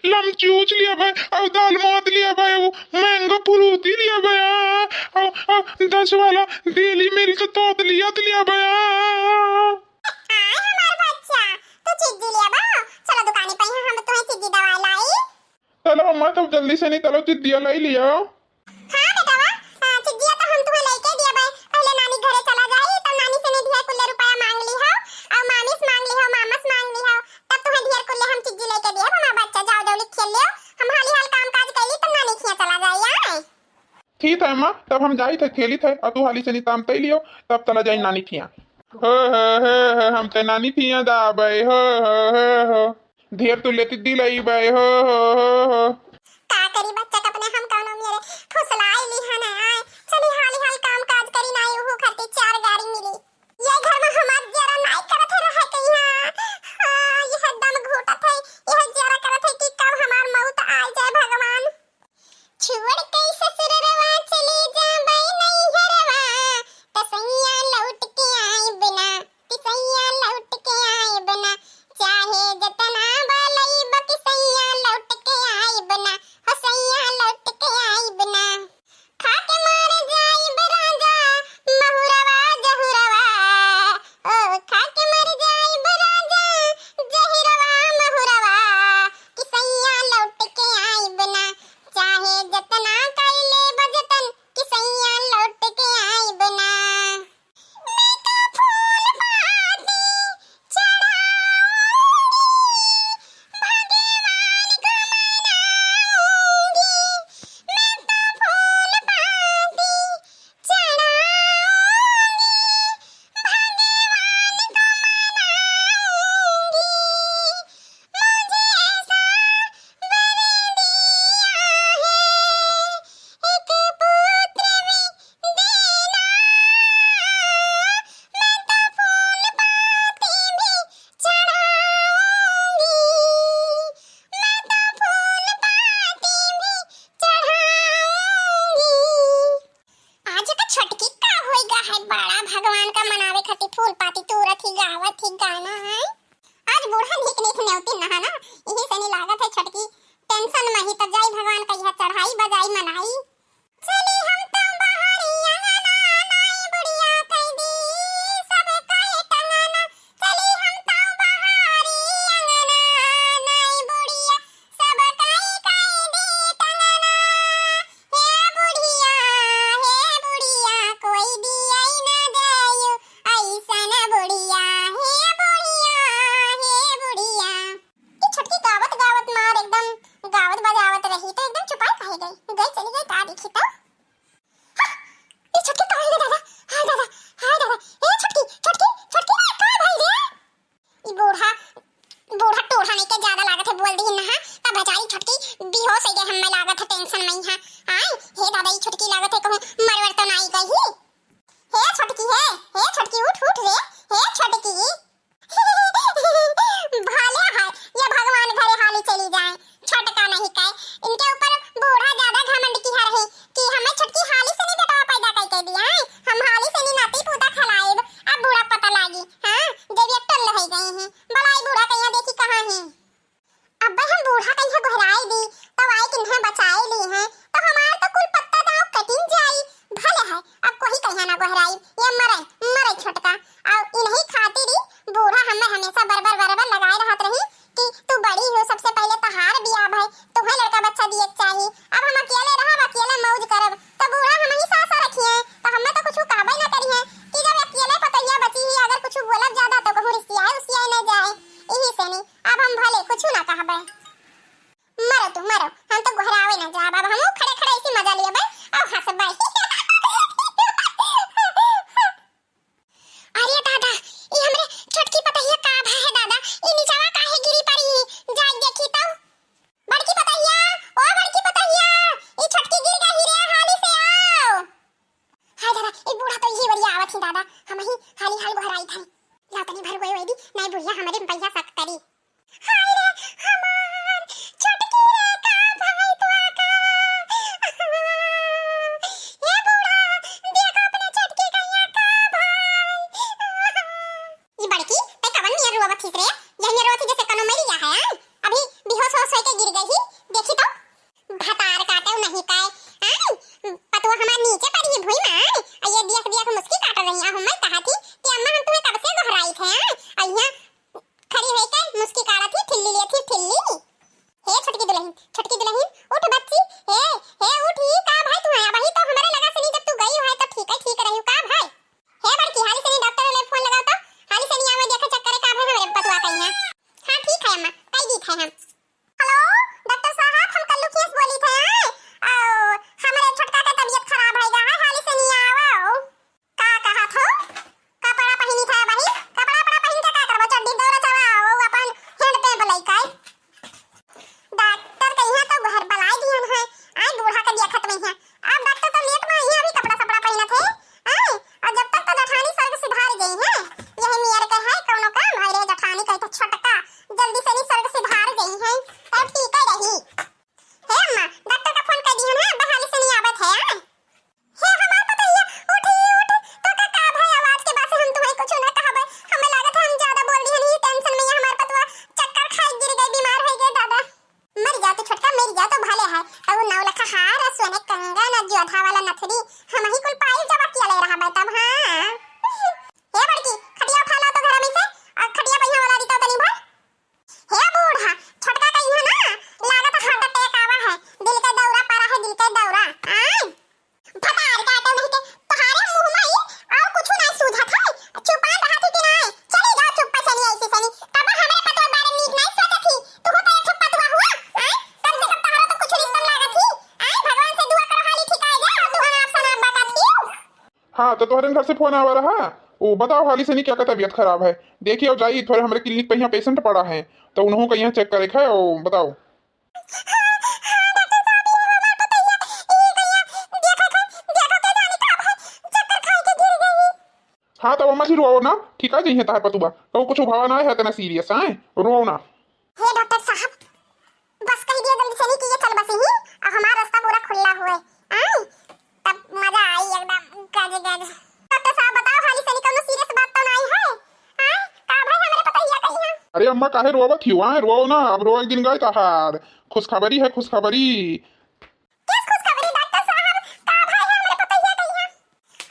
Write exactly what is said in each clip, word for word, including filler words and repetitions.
लमचूच लिया बे, अउ दाल मोद लिया बे, उ mango fruity लिया बे, अउ, अउ दस वाला Dairy Milk तोद लिया, लिया बे। आय हमार बच्चा, तू चिज्जी लिया बा? चलो दुकानी पे, हम तुम्हें चिज्जी दवाई लाई। चलो अम्मा, तब जल्दी से नहीं, चलो चिज्जिया लाई लिया। हाँ बेटवा, आ, चिज्जिया तो हम तुम्हें लेके दिया बे। पहले नानी घरे चला जाई, तब नानी से नहीं ढेर कुल्ले रुपया मांग ली हो, और मामी से मांग ली हो, मामा से मांग ली हो, तब तुम्हें ढेर कुल्ले हम चिज्जी लेके दिया। हमार बच्चा जाओ, जल्दी खेल लियो, हम हाली हाल काम काज कैली, तब नानी खिया चला जाई। आए। ठीक है अम्मा, तब हम जाई थे खेली थे, और तू हाली से नहीं ताम तई लियो, तब चला जाई नानी खिया। हो, हो, हो, हो, हम ते नानी खिया जाबे, हो, हो, हो, हो। ढेर तू लेती दिलई बे, हो, हो, हो, हो। का करी बच्चा के अपने हम कौनो मेरे फुसलाई ली है ना, आए। चली हाली हाल काम काज करी ना, उहू खातिर चार गाड़ी मिली। ये घर में हमार जरा नाई करत है रहे के यहाँ। हाँ, यह दम घूटत है, यह जरा करत है कि कब हमार मौत आ जाए भगवान। छोड़ के ससुरवा चली जाबे नैहरवा, त सैया लौट के आइब ना, कि सैया लौट के आइब ना, चाहे जतना बलैब कि सैया लौट के आइब ना, हो सैया लौट के आइब ना। खा के मर जाइब राजा महुरवा जहुरवा, ओ खा के मर जाइब राजा जहिरवा महुरवा, कि सैया लौट के आइब ना, चाहे जतना कइले बजतन, कि सैया लौट के आइब ना। मैं तो फूल पाती चढ़ाऊंगी, भगवान को मनाऊंगी। मैं तो फूल पाती चढ़ाऊंगी, भगवान को मनाऊंगी। मुझे ऐसा वर दिया है, एक पुत्र भी देना, मैं तो फूल पाती भी चढ़ाऊंगी, मैं तो फूल पाती भी चढ़ाऊंगी। आज का छोटकी का होई गा है, बड़ा भगवान का मनावे खातिर फूल पाती तूरत ही गावत ही गाना है। आज बूढ़ा नीक नीक नेवती नहा ना, यही से नहीं लागत है छोटकी tension में ही, तो जाई भगवान का यह चढ़ाई बजाई मनाई। चली हम तो बहारी अंगना, नाई बुढ़िया कह दी सब कहे टंगना। चली हम तो बहारी अंगना, नाई बुढ़िया सब कहे कह दी टंगना। हे बुढ़िया, हे बुढ़िया, कोई दिया न जायु ऐसन बुढ़िया। हे बुढ़िया, हे बुढ़िया। ई छोटकी गावत गावत मार एकदम गावत बजावत रही तो एकदम चुपाई काहे गई, गई चली गई का देखी तो। हाँ, ई छोटकी का होई रे दादा, हाय दादा, हाय दादा। ए छोटकी, छोटकी, छोटकी रे, का भई रे? ई बूढ़ा, बूढ़ा टूढ़ा नहीं के ज्यादा लागत है बोल दी ना, हाँ? तब बेचारी छोटकी बेहोश हो गई, हमें लागत है tension में ही, हाँ? आय, हे दादा, ई छोटकी लागत है कहूँ मरवर तो नहीं गई ही। हे छोटकी, हे, हे छोटकी, उठ, उठ रे, हे छोटकी। भले है, ये भगवान घरे हाली चली जाए, छोटका नहीं कहे। इनके ऊपर बूढ़ा ज्यादा घमंड किहा रही कि हमें छोटकी हाली से नहीं बेटवा पैदा कई के दिया है, हम हाली से नहीं नाती पूता खलाएब, अब बूढ़ा पता लागी, हाँ, जब ये टुल्ल हो गई हैं, बलाई बूढ़ा कहिया देखी कहाँ हैं। अब हम बूढ़ा कहिया गोहराई दी, तब आए किन्हें बचाए ली हैं, तो हमार तो कुल पत्ता दाव कटिन जाई, भले है, अब कोई कहिया ना गोहराई, ये मरे, मरे छोटका। और इन्हीं खातिर ही बूढ़ा हमें हमेशा बरबर, बरबर लगाए रहत रही कि तू बड़ी हो, सबसे पहले तहार बियाह भय, तुम्हें लड़का बच्चा दिए के चाही। अब हम अकेले रहब, अकेले मौज करब, तो बूढ़ा हम ही सासा रखिए, तो हमें तो कुछ कहबे ना करिए कि जब अकेले पतैया बची ही, अगर कुछ बोलब ज्यादा तो कहूँ रिसियाए उसियाए न जाए, यही से नहीं, अब हम भले कुछ ना कहबे। मरो तू, मरो, हम तो गोहरावे ना जाब, अब हम खड़े खड़े ऐसी मजा लिए बे, और हंसबे। अरे दादा, ई हमरे छोटकी पतहिया का भा है दादा, ई निचवा काहे गिरी पड़ी, जाई देखी तो। बड़की पतहिया, ओ बड़की पतहिया, ई छोटकी गिर गई रे, हाली से आओ। हाय दादा, ई बूढ़ा तो यही वरिया आवत ही दादा, हम ही हाली हाल गोहराई थे। लाओ तनी भर गोए वैदी, नहीं बुढ़िया हमरे में पैसा सक करी। हाय रे हमार छोटकी रे, का भाई तुआ का। ए छोटकी दुलहिन, उठ बच्ची। हे, हे, उठ, ई का भाई तू है? अबही तो हमरे लगा से नहीं, जब तू गई है तो ठीक है, ठीक रही, का भाई? हे बड़की, हाली से नहीं डॉक्टर वाले फोन लगाओ तो, हाली से नहीं आवे, देखो चेक करे का भाई हमरे पतुआ कहीं है। हाँ ठीक है अम्मा, कई दी थे हम। हेलो, डॉक्टर साहब, हम कल्लू केस बोली थे, हैं? आओ, हमरे छोटका के तबीयत खराब है गा, हाली से नहीं आवो। का कहत हो? कपड़ा पहिनी था बहिन, कपड़ा, कपड़ा पहिन के का करबो? चड्डी दौरा चवा, वो अपन hand pant लइका है। डॉक्टर कहिया तो घर बलाई दिहन है, आय बूढ़ा के देखत में है। अब डॉक्टर तो लेट में आई है, अभी कपड़ा सपड़ा पहिनत है, आय, और जब तक तो जठानी स्वर्ग सिधार गई है, यही नियर के है कौनो काम, अरे जठानी कहे तो छोटका, जल्दी से नहीं स्वर्ग सिधार गई है, तब ठीक है रही। हे अम्मा, डॉक्टर का फोन कर दिहन है, बहाली से नहीं आवत है, आय। हे हमार पतोहिया, उठी, उठ, तोका का भय? आवाज के बासे हम तुहे कुछ ना कहबे। हमें लागत है हम ज्यादा बोल दिहन ही, tension में ये हमार पतुआ चक्कर खाए गिर गई, बीमार हो गए दादा। मर जा तू छोटका, मर जा तो भले है। अब नौ लखा हार, सोने कंगन, जोधा वाला नथरी, हम ही कुल पाई जमा किया ले रहा तब, हाँ। हे बड़की, खटिया उठा लो तो घर में से, और खटिया पहिया वाला दी तो तनी भर। हे बूढ़ा, छोटका कहिया ना, लागत heart attack आवा है, दिल के दौरा पड़ा है, दिल के दौरा। आय, भतार काटो नहीं के, तोहारे मुंह में ही और कुछ नहीं सूझत है, चुपान रहा थी कि नहीं? चली जाओ चुप्पे से नहीं, ऐसे से नहीं, तब हमरे पतोह बारे नीक नहीं सोचत थी, तू तो एक पतोह हुआ, आय, कम से कम तोहरा तो कुछ रिश्ता लागत थी, आय, भगवान से दुआ करो हाली ठीक आ जाए, और तू अनाप शनाप बकत थी। हाँ, तो तोहरे घर से फोन आवा रहा। ओ, बताओ हाली से नहीं क्या का तबीयत खराब है? देखिए, जाई थोड़े हमरे clinic पे यहाँ patient पड़ा है, तो उन्हों का यहाँ check करे है। ओ, बताओ। हाँ, हाँ, डॉक्टर साहब, ये हमार पतोहिया, ई गैया, देखो तो, देखो के जानी का भा, चक्कर खाए के गिर गई। हाँ, तब अम्मा जी रोओ ना, ठीक आ जइहे तहार पतुआ। तो कुछ उभावा ना है, इतना serious है, रोओ ना। हे डॉक्टर साहब, बस कही दिया जल्दी से नहीं कि ये चल बसी ही, और हमारा रास्ता पूरा खुला हुआ है। आय, तब मजा आई एकदम गज गज। डॉक्टर साहब बताओ, हाली से नहीं कौनो serious बात तो नहीं है? आय, का भाई हमरे पतोहिया कहीं है? अरे अम्मा काहे रोवत ही? आय, रोओ ना, अब रोए दिन गए तहार। खुशखबरी है, खुशखबरी। किस खुशखबरी डॉक्टर साहब? का भाई हमरे पतोहिया कहीं है?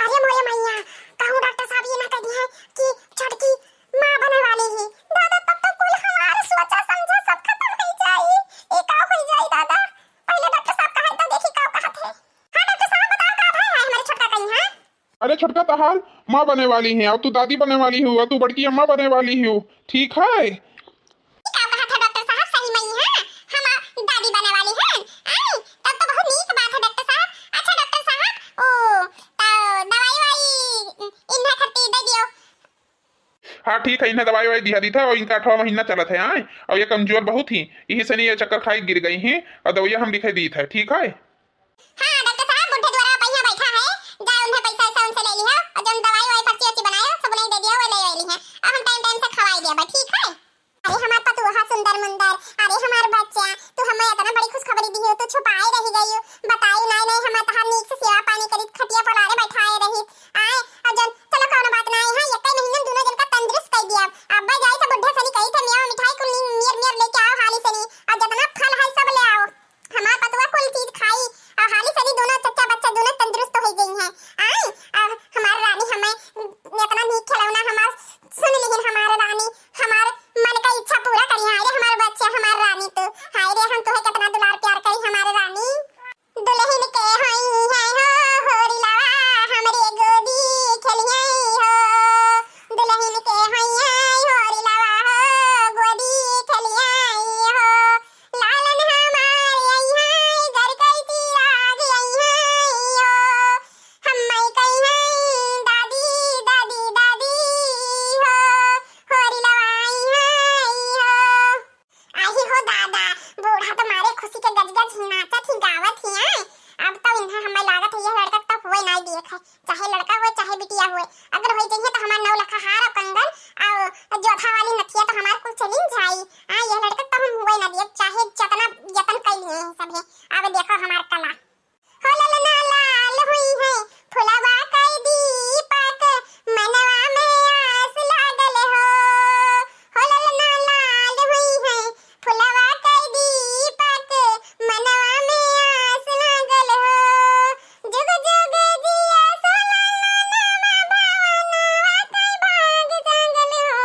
अरे मोरे मैया, कहूँ डॉक्टर साहब ये ना कह दिए कि छोटकी माँ बने वाली ही। दादा, तब तो कुल हमार सोचा समझा सब खत्म हो जाई। ए का हो जाई दादा? पहले डॉक्टर साहब कहे तो देखी का कहत है। हाँ डॉक्टर साहब बताओ का भाई है हमरे छोटका कहीं है? अरे छोटका तहार माँ बने वाली है और तू दादी बने वाली हूँ और तू बड़की अम्मा बने वाली हूँ, ठीक है? ई का कहत है डॉक्टर साहब, सही में ही है, हम दादी बने वाली हैं। आई, तब तो बहुत नीक बात है डॉक्टर साहब। अच्छा डॉक्टर साहब, ओ, तो दवाई वाई इन्हें खर्ची दे दियो। हाँ ठीक है, इन्हें दवाई वाई दिया दी था और इनका आठवां महीना चलत है, आय, और ये कमजोर बहुत ही, यही से नहीं ये चक्कर खाए गिर गई हैं और दवाइयाँ हम लिखे दी था, ठीक है? हाँ डॉक्टर साहब, बुढ़े द्वारा पहिया बैठा है, जा उन्हें पैसा ऐसा उनसे ले लिया और जौन दवाई वाई पर्ची वर्ची बनाए हो सब उन्हें दे दिया, वो ले ले ली है। अब हम time time से खवाई दिया बा, ठीक है? अरे हमार पतुहा सुंदर मुंदर, अरे हमार बच्चा, तू हमें इतना बड़ी खुशखबरी दी हो, तू छुपाए रह गई हो, बताई नहीं नहीं, हम तहार नीक से सेवा पानी करी, खटिया पलारे बैठाए रही। आए, और जौन चलो कौनो बात नहीं है, एक ही महीने में दोनों जन का तंदुरुस्त कर दिया। अब जाई तो बुढ़े सनी कही थे, मेवा मिठाई कुल नी-, नियर नियर लेके आओ हाली सनी, और जितना फल है सब ले आओ। हमार पतुआ कुल चीज खाई, और हाली सनी दोनों चच्चा बच्चा दोनों तंदुरुस्त हो गई हैं। आई, और हमार रानी हमें इतना नीक खिलौना हमार सुन लिहिन हमार रानी, हमार मन का इच्छा पूरा करी। हाय रे हमार बच्चा, हमार रानी तू, हाय रे हम तुहे कितना दुलार प्यार करी हमार रानी। दुल्हन के होई है हो होरी लावा, हमरे गोदी खेलिया हो। दुल्हन के होई है होरी लावा हो, गोदी खेलिया हो। लालन हमार आई है, घर कई चिराग आई है हो। हम्मई कई है दादी, दादी, दादी हो, होरी लावा आई है हो। आही हो दादा, बूढ़ा तो मारे खुशी के गज गज ही नाचत ही गावत ही आए। अब तो इन्हें हमें लागत है यह लड़का तो हुए नहीं दिए है, चाहे लड़का हुए चाहे बिटिया हुए, अगर होई जइहे तो हमार नौ लखा हार और कंगन और जोधा वाली नथिया तो हमार कुल चली जाई। हाँ, यह लड़का तो हम हुए ना दिए, चाहे जतना जतन कर लिए हैं सब है। अब देखो हमार कला। हो ललना लाल हुई है फुलवा कई दीपक, मनवा में आस लागल हो। हो ललना लाल हुई है फुलवा कई दीपक, मनवा में आस लागल हो। जुग जुग जिया सोना ललनवा, भवनवा कई भाग जागल हो।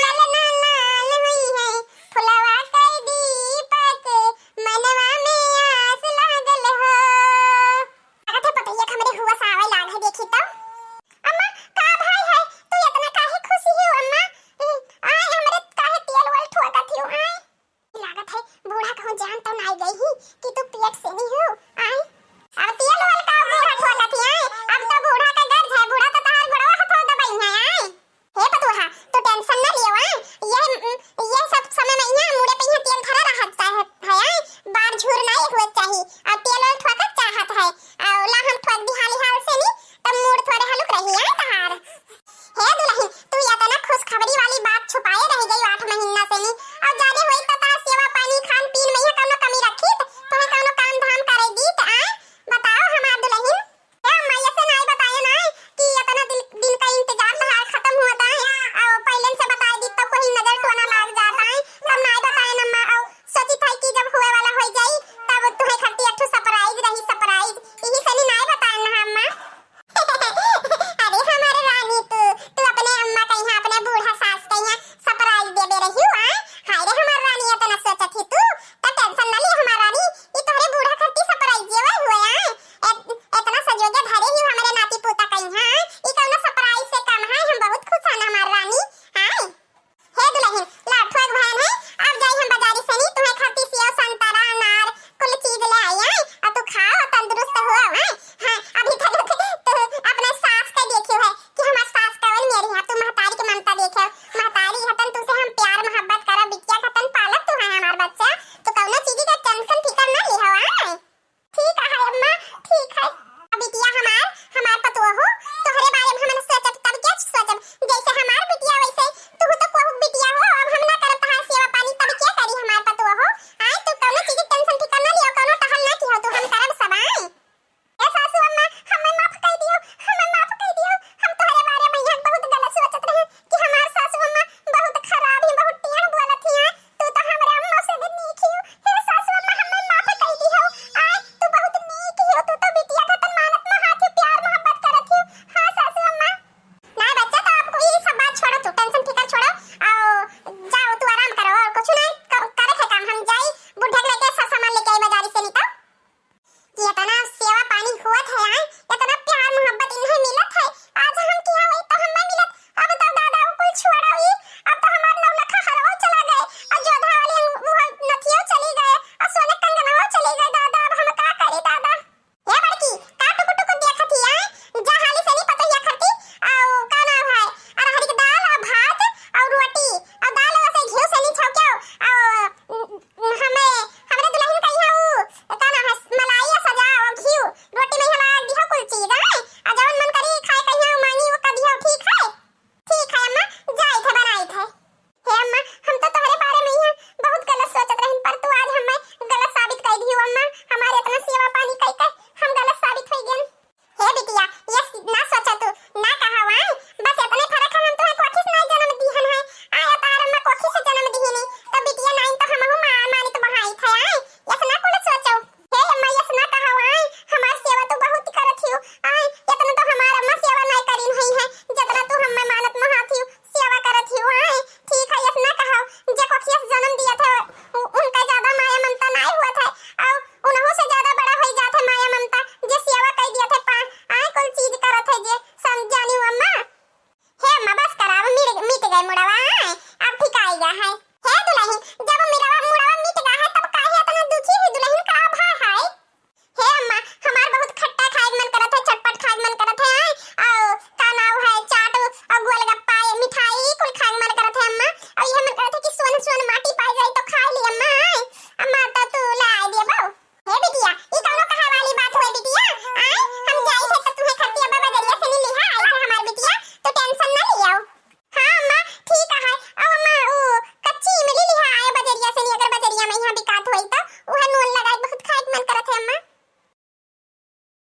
ललना लाल हुई है फुलवा कई दीपक, मनवा गई ही कि तू पेट से नहीं हो, आए। अब तेल वाल का बूढ़ा ठोकत ही, आए। अब तो बूढ़ा का गर्ज है, बूढ़ा तो तहार गोड़वा हथवा दबाई है, आए। हे पतोहा, तू tension ना लियो, आए। ये, ये सब समय में यहाँ मुड़े पे यहाँ तेल धरा रहत है, है, आए। बार झूर ना हुए चाही, और तेल वाल ठोकत चाहत है। और ला हम ठोक दी हाली हाल से नी, तब मूड़ थोड़े हलुक रही, आए तहार। हे दुलहिन, तू इतना खुशखबरी वाली बात छुपाए रह गई आठ महीना से नी। अब जाने होई तो तार सेवा पानी, खान पीन में यह कौनो कमी रखी त, तोहे कौनो काम धाम करे दी त, आए? बताओ हमार दुलहिन। ए अम्मा, ऐसे नाई बताए ना कि इतना दिन, दिन का इंतजार तहार खत्म हुआ था, और पहले से बताए दी तो कोई नजर टोना लाग जाता है, तब नाई बताए ना अम्मा। और सोची था कि जब हुए वाला हो जाई, तब तुम्हें खातिर एक ठो surprise रही, surprise। यही से नी नाई बताए ना अम्मा। अरे हमार रानी, तू, तू अपने अम्मा के यहाँ, अपने बूढ़ा सास के यहाँ surprise देबे रही हो, आय? हाय रे हमार रानी, इतना सोचत ही तू, तो tension न ले हमार रानी, ई तोहरे बूढ़ा खातिर surprise देवे हुए, आय? एत-, इतना सजोगे धरे ही हमरे नाती पोता के यहाँ, ई कौनो surprise से कम है, हम बहुत खुश हैं हमार रानी, आय? हे दुलहिन, लाठुआ के बहन है, अब जाई हम बाजारी से नी, तुम्हें खातिर सेव, संतरा, अनार, कुल चीज ले आई, आय? आ तू खाओ, तंदुरुस्त हुआ, आय? हाँ, अभी तक तू अपने सास के देखियो है कि हमार सास कवन मेरी है, तू महतारी के ममता देखे, महतारी हतन तू से हम प्यार मोहब्बत करा, बिटिया हतन पालक तू है हमार बच्चा, तू कौनो चीज का tension फिकर ना लिहो, आय? ठीक है अम्मा, ठीक है। अब बिटिया हमार, हमार पतोहू, तोहरे बारे में हमन सोचब तब क्या सोचब, जैसे हमार बिटिया वैसे तू तो कोहू बिटिया हो, अब हम ना करब तहार सेवा पानी तब क्या करी हमार पतोहू? आय तू कौनो चीज के tension फिकर ना लियो, कौनो टहल ना किहो तू, हम करब सब आय। ए सासू अम्मा, हमें माफ कर दियो, हमें माफ कर दियो, हम तोहरे बारे में यहाँ बहुत गलत सोचत रहे कि हमार सासू अम्मा बहुत खराब ही, बहुत टेढ़ बोलत ही हैं। तू तो हमरे अम्मा से भी नीक ही हो। हे सासू अम्मा, हमें माफ कर दी हो। आय, तू बहुत नीक ही हो, तू तो बिटिया का तन मानत मोहात ही, प्यार मोहब्बत करत ही। हाँ सासू अम्मा। ना बच्चा, तो आपको ये सब बात छोड़ो, तू tension फिकर छोड़ो, आओ जाओ तू आराम करो, और कुछ नहीं क-, करे थे काम, हम जाई बुढ़े के लेके सब सामान लेके आई बाजारी से, नहीं तो कि इतना सेवा पानी होत है, आय, इतना प्यार मोहब्बत इन्हें मिलत है, आज हम किहा होई तो हमें मिलत। अब तो दादा वो कुल छोड़ा हुई, अब तो हमार नौलखा हरवा चला गए, और जोधा वाली हम वो नथिया चली गए, और सोने कंगनवा चली गए। दादा, अब हम का करी दादा? हे बड़की, का टुकुर टुकुर देखत ही, आय? जा हाली से नी पतोहिया खरती, और का नाम है, अरहर की दाल, और भात, और रोटी, और दाल वैसे घी से नी छौक्यो, और हमें, हमरे दुलहिन का इहाँ ऊ, का नाम है, मलाई आ सजा, घीव, रोटी में हला दिहो कुल चीज, आय? आ जवन मन करी खाए कहिया मांगी वो का दिहो, ठीक है? ठीक है अम्मा, जाइत है, बनाइत है। हे अम्मा, हम तो तोहरे बारे में इहाँ बहुत गलत सोचत रहिन, पर तू आज हमें गलत साबित कर दिहो अम्मा, हमारे इतना सेवा पानी कई के हम गलत साबित हो गए। हे बिटिया, ये ना सोचा तू, ना कहा वाई, बस इतने फर्क है, हम तुम्हें कोखी से नहीं जन्म दीहन है, आय तार अम्मा कोखी से जन्म दीहनी, तो बिटिया नाइन तो हमहू मा-, मानित बहाई थे, आय, यस ना कुल सोचो। हे अम्मा, यस ना कहा वाई, हमार सेवा तो बहुत करत हियो, आय, इतना तो हमार अम्मा सेवा नहीं करीन हुई है, जितना तू हमें मानत महात हियो, सेवा करत हियो, आय, ठीक है, यस ना कहा, जे कोखी से जन्म दिया था, उ-, उनका ज्यादा माया ममता नहीं हुआ था, और उनहू से ज्यादा बड़ा होई जात है माया ममता, जे सेवा कई दिया थे पा-, आय कुल चीज करत है जे, समझ जानी हो अम्मा। हे अम्मा, बस करा, अब मिट, मिट गए मुड़वा, आय, अब ठीक आई गया है। हे दुलहिन, जब मिड़वा, मुड़वा मिट गया है, तब काहे इतना दुखी है दुलहिन, का भा है? हे अम्मा, हमार बहुत खट्टा खाए के मन करत है, चटपट खाए के मन करत है, आय, और का नाव है, चाट और गोलगप्पा, ये मिठाई, कुल खाए के मन करत है अम्मा, और ये मन करत है कि सोन सोन माटी पाई जाए तो खा ली अम्मा, आय, अम्मा तो तू ला दिए बहू। हे बिटिया, ई कौनो कहे वाली बात हुए बिटिया? आय, हम जाई थे तो तुम्हें खतिया बाबा दरिया से नहीं लिहा आई थे हमार बिटिया, तो tension ना लियाओ। हाँ अम्मा, ठीक है। अब अम्मा, वो कच्ची इमली लिहा आए बजरिया से नहीं, अगर बजरिया में यहाँ बिकात हुई तो वह नून लगाई बहुत खाए के मन करत है अम्मा।